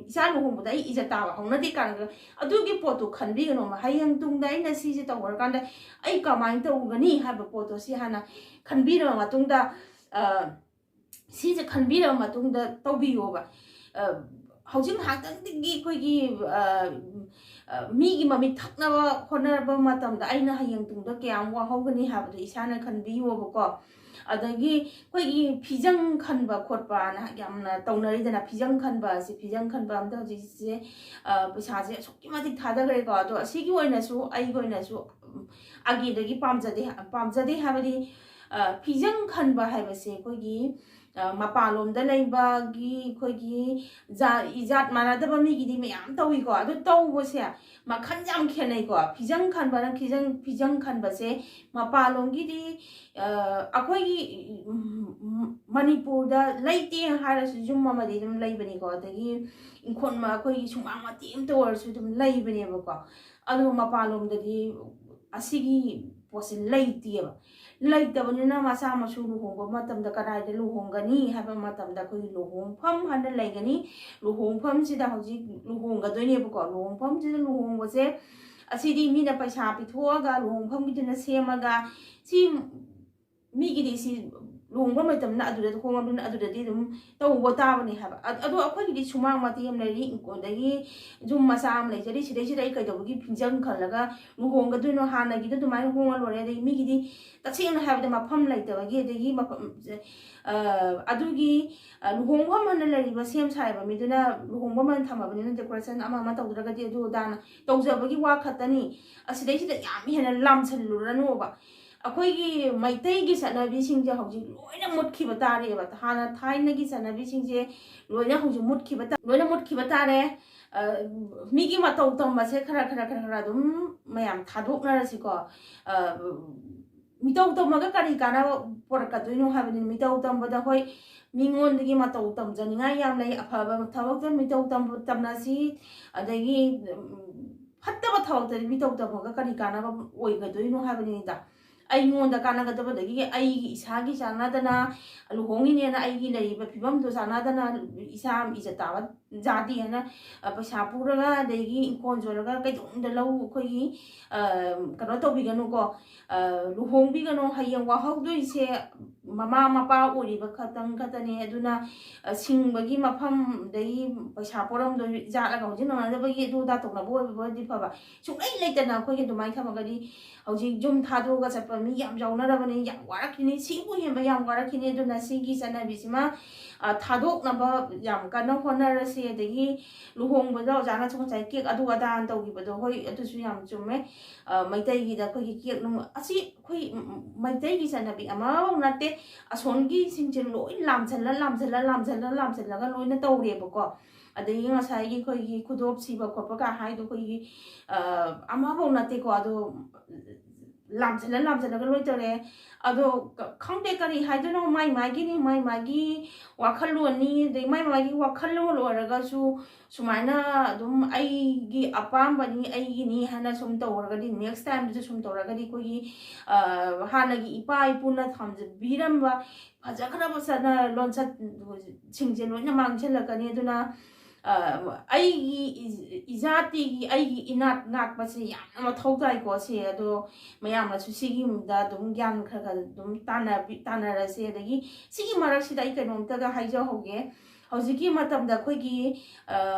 ꯏꯆꯥ ꯂꯨꯍꯣꯡꯕꯗ ꯑꯩ ꯏꯖꯠ ꯇꯥꯕ ꯍꯧꯅꯗꯦ" ꯀꯥꯏꯅꯒ ꯑꯗꯨꯒꯤ ꯄꯣꯠꯇꯣ ꯈꯟꯕꯤꯒꯅꯣꯕ꯫ ꯍꯌꯦꯡ ꯇꯨꯡꯗ ꯑꯩꯅ ꯁꯤꯁꯦ ꯇꯧꯔꯀꯥꯟꯗ ꯑꯩ ꯀꯃꯥꯏꯅ ꯇꯧꯒꯅꯤ ꯍꯥꯏꯕ ꯄꯣꯠꯇꯣ ꯁꯤ ꯍꯥꯟꯅ ꯈꯟꯕꯤꯔꯕ ꯃꯇꯨꯡꯗ, ꯑ, ꯁꯤꯁꯦ ꯈꯟꯕꯤꯔꯕ ꯃꯇꯨꯡꯗ ꯇꯧꯕꯤꯌꯣꯕ꯫ ꯑ, ꯍꯧꯖꯤꯛ ꯉꯥꯏꯍꯥꯛꯇꯪꯗꯒꯤ ꯑꯩꯈꯣꯏꯒꯤ, ꯑ, ꯑ, ꯃꯤꯒꯤ ꯃꯃꯤꯠ ꯊꯛꯅꯕ ꯍꯣꯠꯅꯔꯕ ꯃꯇꯝꯗ ꯑꯩꯅ ꯍꯌꯦꯡ ꯇꯨꯡꯗ ꯀꯌꯥꯝ ꯋꯥꯍꯧꯒꯅꯤ ꯍꯥꯏꯕꯗꯣ ꯏꯁꯥꯅ ꯈꯟꯕꯤꯌꯣꯕꯀꯣ꯫ ꯑꯗꯒꯤ ꯑꯩꯈꯣꯏꯒꯤ ꯐꯤꯖꯪ ꯈꯟꯕ ꯈꯣꯠꯄꯅ ꯌꯥꯝꯅ ꯇꯧꯅꯔꯤꯗꯅ, ꯐꯤꯖꯪ ꯈꯟꯕ ꯑꯁꯤ, ꯐꯤꯖꯪ ꯈꯟꯕ ꯑꯝꯗ ꯍꯧꯖꯤꯛꯁꯦ, ꯑ, ꯄꯩꯁꯥꯁꯦ ꯑꯁꯨꯛꯀꯤ ꯃꯇꯤꯛ ꯊꯥꯗꯈ꯭ꯔꯦꯀꯣ꯫ ꯑꯗꯣ ꯑꯁꯤꯒꯤ ꯑꯣꯏꯅꯁꯨ, ꯑꯩꯒꯤ ꯑꯣꯏꯅꯁꯨ, ꯎꯝ, ꯑꯒꯦꯗꯒꯤ ꯄꯥꯝꯖꯗꯦ, ꯄꯥꯝꯖꯗꯦ ꯍꯥꯏꯕꯗꯤ, ꯑ, ꯐꯤꯖꯪ ꯈꯟꯕ ꯍꯥꯏꯕꯁꯦ ꯑꯩꯈꯣꯏꯒꯤ, ꯑ, ꯃꯄꯥꯟꯂꯣꯝꯗ ꯂꯩꯕꯒꯤ ꯑꯩꯈꯣꯏꯒꯤ ꯖꯥ-, ꯏꯖꯥꯠ ꯃꯥꯟꯅꯗꯕ ꯃꯤꯒꯤꯗꯤ ꯃꯌꯥꯝ ꯇꯧꯏꯀꯣ꯫ ꯑꯗꯨ ꯇꯧꯕꯁꯦ ꯃꯈꯜ ꯌꯥꯝ ꯈꯦꯠꯅꯩꯀꯣ꯫ ꯐꯤꯖꯪ ꯈꯟꯕꯅ, ꯐꯤꯖꯪ, ꯐꯤꯖꯪ ꯈꯟꯕꯁꯦ ꯃꯄꯥꯟꯂꯣꯝꯒꯤꯗꯤ, ꯑ, ꯑꯩꯈꯣꯏꯒꯤ, ꯎꯝ, ꯎꯝ, ꯃꯅꯤꯄꯨꯔꯗ ꯂꯩꯇꯦ ꯍꯥꯏꯔꯁꯨ ꯌꯨꯝ ꯑꯃꯗꯤ ꯑꯗꯨꯝ ꯂꯩꯕꯅꯤꯀꯣ꯫ ꯑꯗꯒꯤ ꯏꯪꯈꯣꯜ ꯃ-, ꯑꯩꯈꯣꯏꯒꯤ ꯁꯨꯃꯥꯡ ꯃꯇꯦꯛ ꯑꯃꯇ ꯑꯣꯏꯔꯁꯨ ꯑꯗꯨꯝ ꯂꯩꯕꯅꯦꯕꯀꯣ꯫ ꯑꯗꯨꯒ ꯃꯄꯥꯟꯂꯣꯝꯗꯗꯤ ꯑꯁꯤꯒꯤ ꯄꯣꯠꯁꯦ ꯂꯩꯇꯦꯕ꯫ ꯂꯩꯇꯕꯅꯤꯅ ꯃꯆꯥ ꯃꯁꯨ ꯂꯨꯍꯣꯡꯕ ꯃꯇꯝꯗ ꯀꯗꯥꯏꯗ ꯂꯨꯍꯣꯡꯒꯅꯤ ꯍꯥꯏꯕ ꯃꯇꯝꯗ ꯑꯩꯈꯣꯏꯒꯤ ꯂꯨꯍꯣꯡꯐꯝ ꯍꯥꯏꯅ ꯂꯩꯒꯅꯤ꯫ ꯂꯨꯍꯣꯡꯐꯝꯁꯤꯗ ꯍꯧꯖꯤꯛ ꯂꯨꯍꯣꯡꯒꯗꯣꯏꯅꯦꯕꯀꯣ꯫ ꯂꯨꯍꯣꯡꯐꯝꯁꯤꯗ ꯂꯨꯍꯣꯡꯕꯁꯦ, ꯑꯁꯤꯗꯤ ꯃꯤꯅ ꯄꯩꯁꯥ ꯄꯤꯊꯣꯛꯑꯒ ꯂꯨꯍꯣꯡꯐꯝꯒꯤꯗꯨꯅ ꯁꯦꯝꯃꯒ, ꯁꯤ ꯃꯤꯒꯤꯗꯤ ꯁꯤ ꯂꯨꯍꯣꯡꯕ ꯃꯇꯝꯗ ꯑꯗꯨꯗ ꯍꯣꯡꯉꯕꯅꯤꯅ ꯑꯗꯨꯗꯗꯤ ꯑꯗꯨꯝ ꯇꯧꯕ ꯇꯥꯕꯅꯦ ꯍꯥꯏꯕ꯫ ꯑ-, ꯑꯗꯣ ꯑꯩꯈꯣꯏꯒꯤꯗꯤ ꯁꯨꯃꯥꯡ ꯃꯇꯦꯛ ꯑꯃ ꯂꯩꯔꯤ, ꯏꯪꯈꯣꯜꯗꯒꯤ ꯌꯨꯝ ꯃꯆꯥ ꯑꯃ ꯂꯩꯖꯔꯤ, ꯁꯤꯗꯩꯁꯤꯗ ꯑꯩ ꯀꯩꯗꯧꯕꯒꯤ ꯐꯤꯖꯪ ꯈꯜꯂꯒ ꯂꯨꯍꯣꯡꯒꯗꯣꯏꯅꯣ? ꯍꯥꯟꯅꯒꯤꯗꯣ ꯑꯗꯨꯃꯥꯏꯅ ꯍꯣꯡꯉ ꯂꯣꯏꯔꯦ꯫ ꯑꯗꯒꯤ ꯃꯤꯒꯤꯗꯤ ꯇꯁꯦꯡꯅ ꯍꯥꯏꯕꯗ ꯃꯐꯝ ꯂꯩꯇꯕꯒꯤ, ꯑꯗꯒꯤ ꯃꯐꯝ, ꯑ, ꯑꯗꯨꯒꯤ, ꯑ, ꯂꯨꯍꯣꯡꯐꯝ ꯑꯅ ꯂꯩꯔꯤꯕ ꯁꯦꯝ ꯁꯥꯔꯤꯕ ꯃꯤꯗꯨꯅ ꯂꯨꯍꯣꯡꯐꯝ ꯑꯅ ꯊꯝꯃꯕꯅꯤꯅ decoration ꯑꯃ ꯑꯃ ꯇꯧꯗ꯭ꯔꯒꯗꯤ ꯑꯗꯨ ꯑꯗꯥꯅ ꯇꯧꯖꯕꯒꯤ ꯋꯥ ꯈꯛꯇꯅꯤ꯫ ꯑꯁꯤꯗꯩꯁꯤꯗ ꯌꯥꯝ ꯍꯦꯟꯅ ꯂꯥꯝꯁꯤꯜꯂꯨꯔꯅꯣꯕ꯫ ꯑꯩꯈꯣꯏꯒꯤ ꯃꯩꯇꯩꯒꯤ ꯆꯠꯅꯕꯤꯁꯤꯡꯁꯦ ꯍꯧꯖꯤꯛ ꯂꯣꯏꯅ ꯃꯨꯠꯈꯤꯕ ꯇꯥꯔꯦꯕ꯫ ꯍꯥꯟꯅ ꯊꯥꯏꯅꯒꯤ ꯆꯠꯅꯕꯤꯁꯤꯡꯁꯦ ꯂꯣꯏꯅ ꯍꯧꯖꯤꯛ ꯃꯨꯠꯈꯤꯕ ꯇꯥ-, ꯂꯣꯏꯅ ꯃꯨꯠꯈꯤꯕ ꯇꯥꯔꯦ꯫ ꯑ, ꯃꯤꯒꯤ ꯃꯇꯧ ꯇꯝꯕꯁꯦ ꯈꯔ, ꯈꯔ, ꯈꯔ, ꯈꯔ ꯑꯗꯨꯝ ꯃꯌꯥꯝ ꯊꯥꯗꯣꯛꯅꯔꯁꯤꯀꯣ꯫ ꯑ, ꯃꯤꯇꯧ ꯇꯝꯃꯒ ꯀꯔꯤ ꯀꯥꯟꯅꯕ ꯄꯨꯔꯛꯀꯗꯣꯏꯅꯣ ꯍꯥꯏꯕꯅꯤ꯫ ꯃꯤꯇꯧ ꯇꯝꯕꯗ, ꯍꯣꯏ, ꯃꯤꯉꯣꯟꯗꯒꯤ ꯃꯇꯧ ꯇꯝꯖꯅꯤꯡꯉꯥꯏ ꯌꯥꯝ ꯂꯩ꯫ ꯑꯐꯕ ꯊꯕꯛꯇ ꯃꯤꯇꯧ ꯇꯝꯕ, ꯇꯝꯅꯁꯤ, ꯑꯗꯒꯤ, ꯎꯝ, ꯐꯠꯇꯕ ꯊꯕꯛꯇꯗꯤ ꯃꯤꯇꯧ ꯇꯝꯃꯒ ꯀꯔꯤ ꯀꯥꯟꯅꯕ ꯑꯣꯏꯒꯗꯣꯏꯅꯣ ꯍꯥꯏꯕꯅꯤꯗ꯫ ꯑꯩꯉꯣꯟꯗ ꯀꯥꯟꯅꯒꯗꯕꯗꯒꯤ ꯑꯩꯒꯤ ꯏꯁꯥꯒꯤ ꯆꯥꯟꯅꯗꯅ, ꯂꯨꯍꯣꯡꯉꯤꯅꯦꯅ ꯑꯩꯒꯤ ꯂꯩꯔꯤꯕ ꯐꯤꯕꯝꯗꯣ ꯆꯥꯟꯅꯗꯅ ꯏꯁꯥ ꯏꯖꯠ ꯇꯥꯕ ꯖꯥꯇꯤ ꯍꯥꯏꯅ, ꯑ, ꯄꯩꯁꯥ ꯄꯨꯔꯒ, ꯑꯗꯒꯤ ꯏꯪꯈꯣꯜ ꯌꯣꯜꯂꯒ ꯀꯩꯗꯧꯅꯨꯡꯗ ꯂꯧ ꯑꯩꯈꯣꯏꯒꯤ, ꯑ, ꯀꯩꯅꯣ ꯇꯧꯕꯤꯒꯅꯨꯀꯣ, ꯑ, ꯂꯨꯍꯣꯡꯕꯤꯒꯅꯨ꯫ ꯍꯌꯦꯡ ꯋꯥꯍꯧꯗꯣꯏꯁꯦ ꯃꯃꯥ ꯃꯄꯥ ꯑꯣꯏꯔꯤꯕ ꯈꯛꯇꯪ ꯈꯛꯇꯅꯦ꯫ ꯑꯗꯨꯅ, ꯑ, ꯁꯤꯡꯕꯒꯤ ꯃꯐꯝ, ꯑꯗꯒꯤ ꯄꯩꯁꯥ ꯄꯣꯔꯝꯗꯣ ꯌꯥꯠꯂꯒ ꯍꯧꯖꯤꯛ ꯅꯪꯅꯗꯕꯒꯤ ꯑꯗꯨ ꯑꯗꯥ ꯇꯧꯅꯕ ꯑꯣꯏꯕ ꯑꯣꯏꯔꯗꯤ ꯐꯕ꯫ ꯁꯨꯡꯂꯩ ꯂꯩꯇꯅ ꯑꯩꯈꯣꯏꯒꯤ ꯑꯗꯨꯃꯥꯏꯅ ꯊꯝꯃꯒꯗꯤ ꯍꯧꯖꯤꯛ ꯌꯨꯝ ꯊꯥꯗꯣꯛꯑꯒ ꯆꯠꯄ ꯃꯤ ꯌꯥꯝ ꯌꯥꯎꯅꯔꯕꯅꯤ꯫ ꯌꯥꯝ ꯋꯥꯔꯛꯈꯤꯅꯤ, ꯁꯤꯕꯨ ꯍꯦꯟꯕ ꯌꯥꯝ ꯋꯥꯔꯛꯈꯤꯅꯤ꯫ ꯑꯗꯨꯅ ꯁꯤꯒꯤ ꯆꯠꯅꯕꯤꯁꯤꯃ, ꯑ, ꯊꯥꯗꯣꯛꯅꯕ ꯌꯥꯝ ꯀꯟꯅ ꯍꯣꯠꯅꯔꯁꯤ꯫ ꯑꯗꯒꯤ ꯂꯨꯍꯣꯡꯕꯗ ꯑꯣꯖꯥꯅꯁꯨ ꯉꯁꯥꯏ cake ꯑꯗꯨ ꯑꯗꯥꯅ ꯇꯧꯈꯤꯕꯗꯣ, ꯍꯣꯏ, ꯑꯗꯨꯁꯨ ꯌꯥꯝ ꯆꯨꯝꯃꯦ꯫ ꯑ, ꯃꯩꯇꯩꯒꯤꯗ ꯑꯩꯈꯣꯏꯒꯤ cake ꯅꯨꯡ ꯑꯁꯤ ꯑꯩꯈꯣꯏ, ꯎꯝ, ꯎꯝ, ꯃꯩꯇꯩꯒꯤ ꯆꯠꯅꯕꯤ ꯑꯃꯐꯥꯎ ꯅꯠꯇꯦ꯫ ꯑꯁꯣꯝꯒꯤꯁꯤꯡꯁꯦ ꯂꯣꯏ ꯂꯥꯝꯁꯤꯜꯂ, ꯂꯥꯝꯁꯤꯜꯂ, ꯂꯥꯝꯁꯤꯜꯂ, ꯂꯥꯝꯁꯤꯜꯂꯒ ꯂꯣꯏꯅ ꯇꯧꯔꯦꯕꯀꯣ꯫ ꯑꯗꯒꯤ ꯉꯁꯥꯏꯒꯤ ꯑꯩꯈꯣꯏꯒꯤ ꯈꯨꯗꯣꯞ ꯁꯤꯕ ꯈꯣꯠꯄ ꯀꯥ ꯍꯥꯏꯗꯣ ꯑꯩꯈꯣꯏꯒꯤ, ꯑ, ꯑꯃꯐꯥꯎ ꯅꯠꯇꯦꯀꯣ꯫ ꯑꯗꯣ ꯂꯥꯝꯁꯤꯜꯂ, ꯂꯥꯝꯁꯤꯜꯂꯒ ꯂꯣꯏ ꯇꯧꯔꯦ꯫ ꯑꯗꯣ ꯈꯪꯗꯦ ꯀꯔꯤ ꯍꯥꯏꯗꯣꯏꯅꯣ, ꯃꯥꯏ ꯃꯥꯒꯤꯅꯤ, ꯃꯥꯏ ꯃꯥꯒꯤ ꯋꯥꯈꯜꯂꯣꯟꯅꯤ, ꯑꯗꯩ ꯃꯥꯏ ꯃꯥꯒꯤ ꯋꯥꯈꯜꯂꯣꯟ ꯑꯣꯏꯔꯒꯁꯨ ꯁꯨꯃꯥꯏꯅ ꯑꯗꯨꯝ ꯑꯩꯒꯤ ꯑꯄꯥꯝꯕꯅꯤ, ꯑꯩꯒꯤꯅꯤ ꯍꯥꯏꯅ ꯁꯨꯝ ꯇꯧꯔꯒꯗꯤ, next time ꯗꯁꯨ ꯁꯨꯝ ꯇꯧꯔꯒꯗꯤ ꯑꯩꯈꯣꯏꯒꯤ, ꯑ, ꯍꯥꯟꯅꯒꯤ ꯏꯄꯥ ꯏꯄꯨꯅ ꯊꯝꯕꯤꯔꯝꯕ ꯐꯖꯈ꯭ꯔꯕ ꯆꯠꯅ ꯂꯣꯟꯆꯠꯁꯤꯡꯁꯦ ꯂꯣꯏꯅ ꯃꯥꯡꯁꯤꯜꯂꯛꯀꯅꯤ꯫ ꯑꯗꯨꯅ ꯑꯩꯒꯤ ꯏꯖꯥꯇꯤꯒꯤ, ꯑꯩꯒꯤ ꯏꯅꯥꯠ ꯉꯥꯛꯄꯁꯦ ꯌꯥꯝꯅ ꯃꯊꯧ ꯇꯥꯏꯀꯣ꯫ ꯁꯦ ꯑꯗꯣ ꯃꯌꯥꯝꯅꯁꯨ ꯁꯤꯒꯤꯗ ꯑꯗꯨꯝ ꯒ꯭ꯌꯥꯟ ꯈꯔ ꯈꯔ ꯑꯗꯨꯝ ꯇꯥꯟꯅꯕꯤ ꯇꯥꯟꯅꯔꯁꯦ꯫ ꯑꯗꯒꯤ ꯁꯤꯒꯤ ꯃꯔꯛꯁꯤꯗ ꯑꯩ ꯀꯩꯅꯣꯝꯇꯒ ꯍꯥꯏꯖꯍꯧꯒꯦ꯫ ꯍꯧꯖꯤꯛꯀꯤ ꯃꯇꯝꯗ ꯑꯩꯈꯣꯏꯒꯤ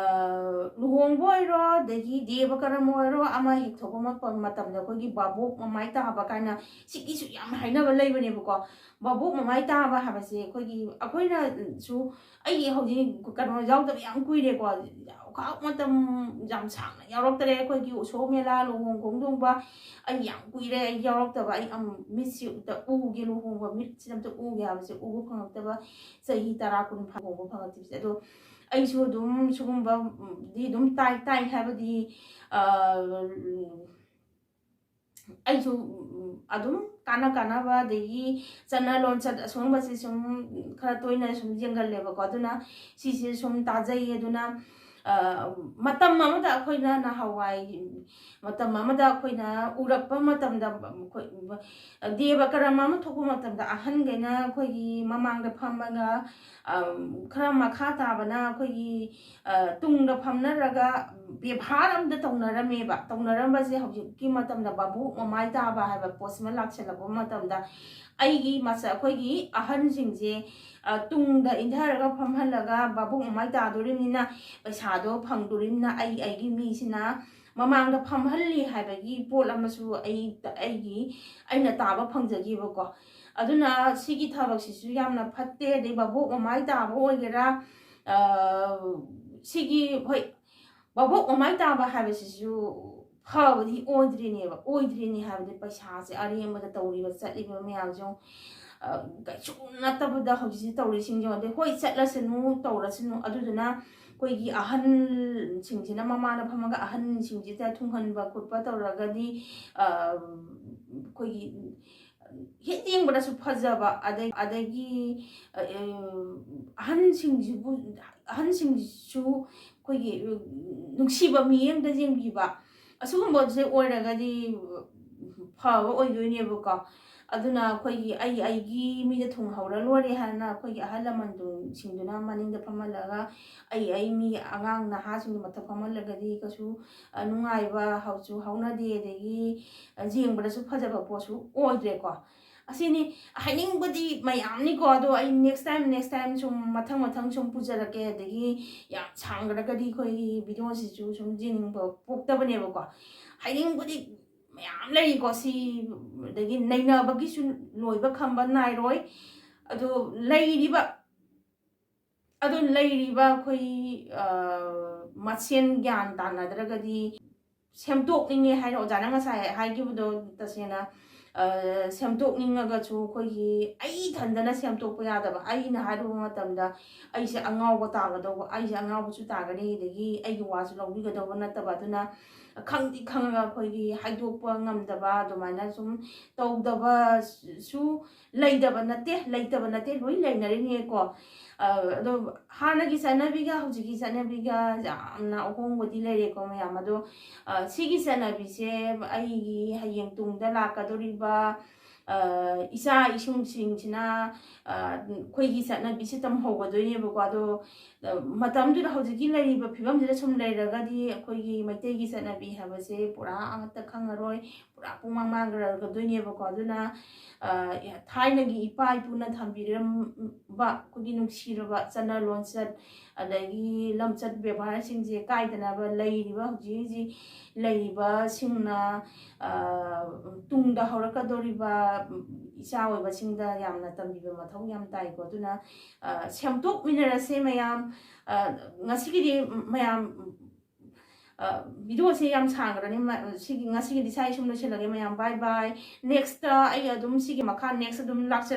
ꯂꯨꯍꯣꯡꯕ ꯑꯣꯏꯔꯣ, ꯑꯗꯒꯤ ꯗꯦꯕ ꯀꯔꯝ ꯑꯣꯏꯔꯣ, ꯑꯃ ꯍꯦꯛ ꯊꯣꯛꯄ ꯃꯇꯝꯗ ꯑꯩꯈꯣꯏꯒꯤ ꯕꯥꯕꯣꯛ ꯃꯃꯥꯏ ꯇꯥꯕ ꯀꯥꯏꯅ ꯁꯤꯒꯤꯁꯨ ꯌꯥꯝ ꯍꯥꯏꯅꯕ ꯂꯩꯕꯅꯦꯕꯀꯣ꯫ ꯕꯥꯕꯣꯛ ꯃꯃꯥꯏ ꯇꯥꯕ ꯍꯥꯏꯕꯁꯦ ꯑꯩꯈꯣꯏꯒꯤ, ꯑꯩꯈꯣꯏꯅꯁꯨ, ꯑꯩ ꯍꯧꯖꯤꯛ ꯀꯩꯅꯣ ꯌꯥꯎꯗꯕ ꯌꯥꯝ ꯀꯨꯏꯔꯦꯀꯣ꯫ ꯍꯧꯖꯤꯛ ꯃꯇꯝ ꯌꯥꯝ ꯁꯥꯡꯅ ꯌꯥꯎꯔꯛꯇꯔꯦ꯫ ꯑꯩꯈꯣꯏꯒꯤ ꯎꯁꯣꯞ ꯃꯦꯂꯥ, ꯂꯨꯍꯣꯡ ꯈꯣꯡꯗꯣꯡꯕ ꯑꯩ ꯌꯥꯝ ꯀꯨꯏꯔꯦ ꯑꯩ ꯌꯥꯎꯔꯛꯇꯕ꯫ ꯑꯩ ꯑꯃꯨꯛ ꯃꯤꯠꯁꯤ ꯑꯝꯇ ꯎꯒꯦ, ꯂꯨꯍꯣꯡꯕ ꯃꯤꯠꯁꯤꯗ ꯑꯝꯇ ꯎꯒꯦ ꯍꯥꯏꯕꯁꯦ ꯎꯕ ꯐꯪꯉꯛꯇꯕ꯫ ꯆꯍꯤ ꯇꯔꯥ ꯀꯨꯟ ꯐꯥ ꯂꯨꯍꯣꯡꯕ ꯐꯪꯉꯛꯇ꯭ꯔꯤꯕꯁꯦ꯫ ꯑꯗꯣ ꯑꯩꯁꯨ ꯑꯗꯨꯝ ꯁꯤꯒꯨꯝꯕꯗꯤ ꯑꯗꯨꯝ ꯇꯥꯏ ꯇꯥꯏ ꯍꯥꯏꯕꯗꯤ, ꯑꯩꯁꯨ ꯑꯗꯨꯝ ꯀꯥꯟꯅ ꯀꯥꯟꯅꯕ, ꯑꯗꯒꯤ ꯆꯠꯅ ꯂꯣꯟꯆꯠ ꯑꯁꯨꯝꯕꯁꯦ ꯁꯨꯝ ꯈꯔ ꯇꯣꯏꯅ ꯁꯨꯝ ꯌꯦꯡꯒꯜꯂꯦꯕꯀꯣ꯫ ꯑꯗꯨꯅ ꯁꯤꯁꯦ ꯁꯨꯝ ꯇꯥꯖꯩ꯫ ꯑꯗꯨꯅ ꯃꯇꯝ ꯑꯃꯗ ꯑꯩꯈꯣꯏꯅ ꯅꯍꯥꯟꯋꯥꯏ ꯃꯇꯝ ꯑꯃꯗ ꯑꯩꯈꯣꯏꯅ ꯎꯔꯛꯄ ꯃꯇꯝꯗ, ꯑꯩꯈꯣꯏ ꯗꯦꯕ ꯀꯔꯝ ꯑꯃ ꯊꯣꯛꯄ ꯃꯇꯝꯗ ꯑꯍꯟꯈꯩꯅ ꯑꯩꯈꯣꯏꯒꯤ ꯃꯃꯥꯡꯗ ꯐꯝꯃꯒ, ꯈꯔ ꯃꯈꯥ ꯇꯥꯕꯅ ꯑꯩꯈꯣꯏꯒꯤ ꯇꯨꯡꯗ ꯐꯝꯅꯔꯒ ꯕꯦꯕꯥꯔ ꯑꯝꯗ ꯇꯧꯅꯔꯝꯃꯦꯕ꯫ ꯇꯧꯅꯔꯝꯕꯁꯦ ꯍꯧꯖꯤꯛꯀꯤ ꯃꯇꯝꯗ ꯕꯥꯕꯣꯛ ꯃꯃꯥꯏ ꯇꯥꯕ ꯍꯥꯏꯕ ꯄꯣꯠꯁꯤꯃ ꯂꯥꯛꯁꯜꯂꯛꯄ ꯃꯇꯝꯗ ꯑꯩꯒꯤ ꯃꯁ-, ꯑꯩꯈꯣꯏꯒꯤ ꯑꯍꯟꯁꯤꯡꯁꯦ ꯇꯨꯡꯗ ꯏꯟꯊꯔꯒ ꯐꯝꯍꯜꯂꯒ ꯕꯥꯕꯣꯛ ꯃꯃꯥꯏ ꯇꯥꯗꯣꯔꯤꯕꯅꯤꯅ, ꯄꯩꯁꯥꯗꯣ ꯐꯪꯗꯣꯔꯤꯕꯅꯤꯅ ꯑꯩ ꯑꯩꯒꯤ ꯃꯤꯁꯤꯅ ꯃꯃꯥꯡꯗ ꯐꯝꯍꯜꯂꯤ ꯍꯥꯏꯕꯒꯤ ꯄꯣꯠ ꯑꯃꯁꯨ ꯑꯩ, ꯑꯩꯒꯤ, ꯑꯩꯅ ꯇꯥꯕ ꯐꯪꯖꯈꯤꯕꯀꯣ꯫ ꯑꯗꯨꯅ ꯁꯤꯒꯤ ꯊꯕꯛꯁꯤꯁꯨ ꯌꯥꯝꯅ ꯐꯠꯇꯦ꯫ ꯑꯗꯩ ꯕꯥꯕꯣꯛ ꯃꯃꯥꯏ ꯇꯥꯕ ꯑꯣꯏꯒꯦꯔꯥ, ꯁꯤꯒꯤ, ꯍꯣꯏ, ꯕꯥꯕꯣꯛ ꯃꯃꯥꯏ ꯇꯥꯕ ꯍꯥꯏꯕꯁꯤꯁꯨ ꯐꯕꯗꯤ ꯑꯣꯏꯗ꯭ꯔꯤꯅꯦꯕ꯫ ꯑꯣꯏꯗ꯭ꯔꯤꯅꯦ ꯍꯥꯏꯕꯗꯤ ꯄꯩꯁꯥꯁꯦ ꯑꯔꯦꯝꯕꯗ ꯇꯧꯔꯤꯕ ꯆꯠꯂꯤꯕ ꯃꯌꯥꯝꯁꯦ ꯌꯦꯡꯉꯨ꯫ ꯀꯩꯁꯨ ꯅꯠꯇꯕꯗ ꯍꯧꯖꯤꯛꯁꯤ ꯇꯧꯔꯤꯁꯤꯡꯁꯦ ꯌꯦꯡꯉꯨ꯫ ꯑꯗꯩ ꯍꯣꯏ, ꯆꯠꯂꯁꯅꯨ, ꯇꯧꯔꯁꯅꯨ꯫ ꯑꯗꯨꯗꯨꯅ ꯑꯩꯈꯣꯏꯒꯤ ꯑꯍꯟꯁꯤꯡꯁꯤꯅ ꯃꯃꯥꯡꯗ ꯐꯝꯃꯒ ꯑꯍꯟꯁꯤꯡꯁꯤꯗ ꯊꯨꯡꯍꯟꯕ ꯈꯣꯠꯄ ꯇꯧꯔꯒꯗꯤ, ꯑꯩꯈꯣꯏꯒꯤ ꯍꯦꯛ ꯌꯦꯡꯕꯗꯁꯨ ꯐꯖꯕ, ꯑꯗꯩ, ꯑꯗꯒꯤ ꯑꯍꯟꯁꯤꯡꯁꯤꯕꯨ, ꯑꯍꯟꯁꯤꯡꯁꯤꯁꯨ ꯑꯩꯈꯣꯏꯒꯤ ꯅꯨꯡꯁꯤꯕ ꯃꯤꯠꯌꯦꯡꯗ ꯌꯦꯡꯕꯤꯕ, ꯑꯁꯤꯒꯨꯝꯕꯁꯦ ꯑꯣꯏꯔꯒꯗꯤ ꯐꯕ ꯑꯣꯏꯗꯣꯏꯅꯦꯕꯀꯣ꯫ ꯑꯗꯨꯅ ꯑꯩꯈꯣꯏꯒꯤ ꯑꯩ ꯑꯩꯒꯤ ꯃꯤꯗ ꯊꯨꯡꯍꯧꯔ ꯂꯣꯏꯔꯦ ꯍꯥꯏꯅ ꯑꯩꯈꯣꯏꯒꯤ ꯑꯍꯜ ꯂꯃꯟꯁꯤꯡꯗꯨꯅ ꯃꯅꯤꯡꯗ ꯐꯝꯍꯜꯂꯒ, ꯑꯩ ꯑꯩ ꯃꯤ ꯑꯉꯥꯡ ꯅꯍꯥꯁꯤꯡꯗꯨ ꯃꯊꯛ ꯐꯝꯍꯜꯂꯒꯗꯤ ꯀꯩꯁꯨ, ꯑ, ꯅꯨꯡꯉꯥꯏꯕ ꯍꯧꯁꯨ ꯍꯧꯅꯗꯦ, ꯑꯗꯒꯤ, ꯑ, ꯌꯦꯡꯕꯗꯁꯨ ꯐꯖꯕ ꯄꯣꯠꯁꯨ ꯑꯣꯏꯗ꯭ꯔꯦꯀꯣ꯫ ꯑꯁꯤꯅꯤ ꯍꯥꯏꯅꯤꯡꯕꯗꯤ ꯃꯌꯥꯝꯅꯤꯀꯣ, ꯑꯗꯣ ꯑꯩ next time, next time ꯁꯨꯝ ꯃꯊꯪ ꯃꯊꯪ ꯁꯨꯝ ꯄꯨꯖꯔꯛꯀꯦ꯫ ꯑꯗꯒꯤ ꯌꯥꯝ ꯁꯥꯡꯈ꯭ꯔꯒꯗꯤ ꯑꯩꯈꯣꯏꯒꯤ videoꯁꯤꯁꯨ ꯁꯨꯝ ꯌꯦꯡꯅꯤꯡꯕ ꯄꯣꯛꯇꯕꯅꯦꯕꯀꯣ꯫ ꯍꯥꯏꯅꯤꯡꯕꯗꯤ ꯃꯌꯥꯝ ꯂꯩꯔꯤꯀꯣ꯫ ꯁꯤ ꯑꯗꯒꯤ ꯅꯩꯅꯕꯒꯤꯁꯨ ꯂꯣꯏꯕ ꯈꯝꯕ ꯅꯥꯏꯔꯣꯏ꯫ ꯑꯗꯣ ꯂꯩꯔꯤꯕ, ꯑꯗꯣ ꯂꯩꯔꯤꯕ ꯑꯩꯈꯣꯏ, ꯑ, ꯃꯁꯦꯟ ꯒ꯭ꯌꯥꯟ ꯇꯥꯅꯗ꯭ꯔꯒꯗꯤ, ꯁꯦꯝꯗꯣꯛꯅꯤꯡꯉꯦ ꯍꯥꯏꯅ ꯑꯣꯖꯥꯅ ꯉꯁꯥꯏ ꯍꯥꯏꯈꯤꯕꯗꯣ ꯇꯁꯦꯡꯅ, ꯑ, ꯁꯦꯝꯗꯣꯛꯅꯤꯡꯉꯒꯁꯨ ꯑꯩꯈꯣꯏꯒꯤ ꯑꯩ ꯏꯊꯟꯗꯅ ꯁꯦꯝꯗꯣꯛꯄ ꯌꯥꯗꯕ꯫ ꯑꯩꯅ ꯍꯥꯏꯔꯨꯕ ꯃꯇꯝꯗ ꯑꯩꯁꯦ ꯑꯉꯥꯎꯕ ꯇꯥꯒꯗꯧꯕ, ꯑꯩꯁꯦ ꯑꯉꯥꯎꯕꯁꯨ ꯇꯥꯒꯅꯤ, ꯑꯗꯒꯤ ꯑꯩꯒꯤ ꯋꯥꯁꯨ ꯂꯧꯕꯤꯒꯗꯧꯕ ꯅꯠꯇꯕ꯫ ꯑꯗꯨꯅ ꯈꯪꯗꯤ ꯈꯪꯉꯒ ꯑꯩꯈꯣꯏꯒꯤ ꯍꯥꯏꯗꯣꯛꯄ ꯉꯝꯗꯕ, ꯑꯗꯨꯃꯥꯏꯅ ꯁꯨꯝ ꯇꯧꯗꯕꯁꯨ ꯂꯩꯇꯕ ꯅꯠꯇꯦ, ꯂꯩꯇꯕ ꯅꯠꯇꯦ, ꯂꯣꯏ ꯂꯩꯅꯔꯤꯅꯦꯀꯣ꯫ ꯑ, ꯑꯗꯣ ꯍꯥꯟꯅꯒꯤ ꯆꯠꯅꯕꯤꯒ ꯍꯧꯖꯤꯛꯀꯤ ꯆꯠꯅꯕꯤꯒ ꯌꯥꯝꯅ ꯑꯍꯣꯡꯕꯗꯤ ꯂꯩꯔꯦꯀꯣ ꯃꯌꯥꯝ꯫ ꯑꯗꯣ, ꯑ, ꯁꯤꯒꯤ ꯆꯠꯅꯕꯤꯁꯦ ꯑꯩꯒꯤ ꯍꯌꯦꯡ ꯇꯨꯡꯗ ꯂꯥꯛꯀꯗꯧꯔꯤꯕ, ꯑ, ꯏꯆꯥ ꯏꯁꯨꯁꯤꯡꯁꯤꯅ, ꯑ, ꯑꯩꯈꯣꯏꯒꯤ ꯆꯠꯅꯕꯤꯁꯦ ꯇꯝꯍꯧꯒꯗꯣꯏꯅꯦꯕꯀꯣ꯫ ꯑꯗꯣ, ꯑ, ꯃꯇꯝꯗꯨꯗ ꯍꯧꯖꯤꯛꯀꯤ ꯂꯩꯔꯤꯕ ꯐꯤꯕꯝꯁꯤꯗ ꯁꯨꯝ ꯂꯩꯔꯒꯗꯤ ꯑꯩꯈꯣꯏꯒꯤ ꯃꯩꯇꯩꯒꯤ ꯆꯠꯅꯕꯤ ꯍꯥꯏꯕꯁꯦ ꯄꯨꯔꯥ ꯑꯃꯠꯇ ꯈꯪꯉꯔꯣꯏ, ꯄꯨꯔꯥ ꯄꯨꯡꯃꯥꯡ ꯃꯥꯡꯈ꯭ꯔꯒꯗꯣꯏꯅꯦꯕꯀꯣ꯫ ꯑꯗꯨꯅ, ꯑ, ꯊꯥꯏꯅꯒꯤ ꯏꯄꯥ ꯏꯄꯨꯅ ꯊꯝꯕꯤꯔꯝꯕ ꯑꯩꯈꯣꯏꯒꯤ ꯅꯨꯡꯁꯤꯔꯕ ꯆꯠꯅ ꯂꯣꯟꯆꯠ, ꯑꯗꯒꯤ ꯂꯝꯆꯠ ꯕꯦꯕꯥꯔꯁꯤꯡꯁꯦ ꯀꯥꯏꯗꯅꯕ, ꯂꯩꯔꯤꯕ ꯍꯧꯖꯤꯛ ꯍꯧꯖꯤꯛ ꯂꯩꯔꯤꯕꯁꯤꯡꯅ, ꯑ, ꯇꯨꯡꯗ ꯍꯧꯔꯛꯀꯗꯧꯔꯤꯕ ꯏꯆꯥ ꯑꯣꯏꯕꯁꯤꯡꯗ ꯌꯥꯝꯅ ꯇꯝꯕꯤꯕ ꯃꯊꯧ ꯌꯥꯝ ꯇꯥꯏꯀꯣ꯫ ꯑꯗꯨꯅ, ꯑ, ꯁꯦꯝꯗꯣꯛꯃꯤꯟꯅꯔꯁꯦ ꯃꯌꯥꯝ꯫ ꯑ, ꯉꯁꯤꯒꯤꯗꯤ ꯃꯌꯥꯝ, ꯑ, videoꯁꯦ ꯌꯥꯝ ꯁꯥꯡꯈ꯭ꯔꯅꯤ꯫ ꯃ-, ꯁꯤꯒꯤ, ꯉꯁꯤꯒꯤꯗꯤ ꯁ꯭ꯋꯥꯏ ꯁꯨꯝ ꯂꯣꯏꯁꯤꯜꯂꯒꯦ ꯃꯌꯥꯝ꯫ Bye bye꯫ Nextꯇ ꯑꯩ ꯑꯗꯨꯝ ꯁꯤꯒꯤ ꯃꯈꯥ next ꯑꯗꯨꯝ ꯂꯥꯛꯆꯔꯛꯀꯦ꯫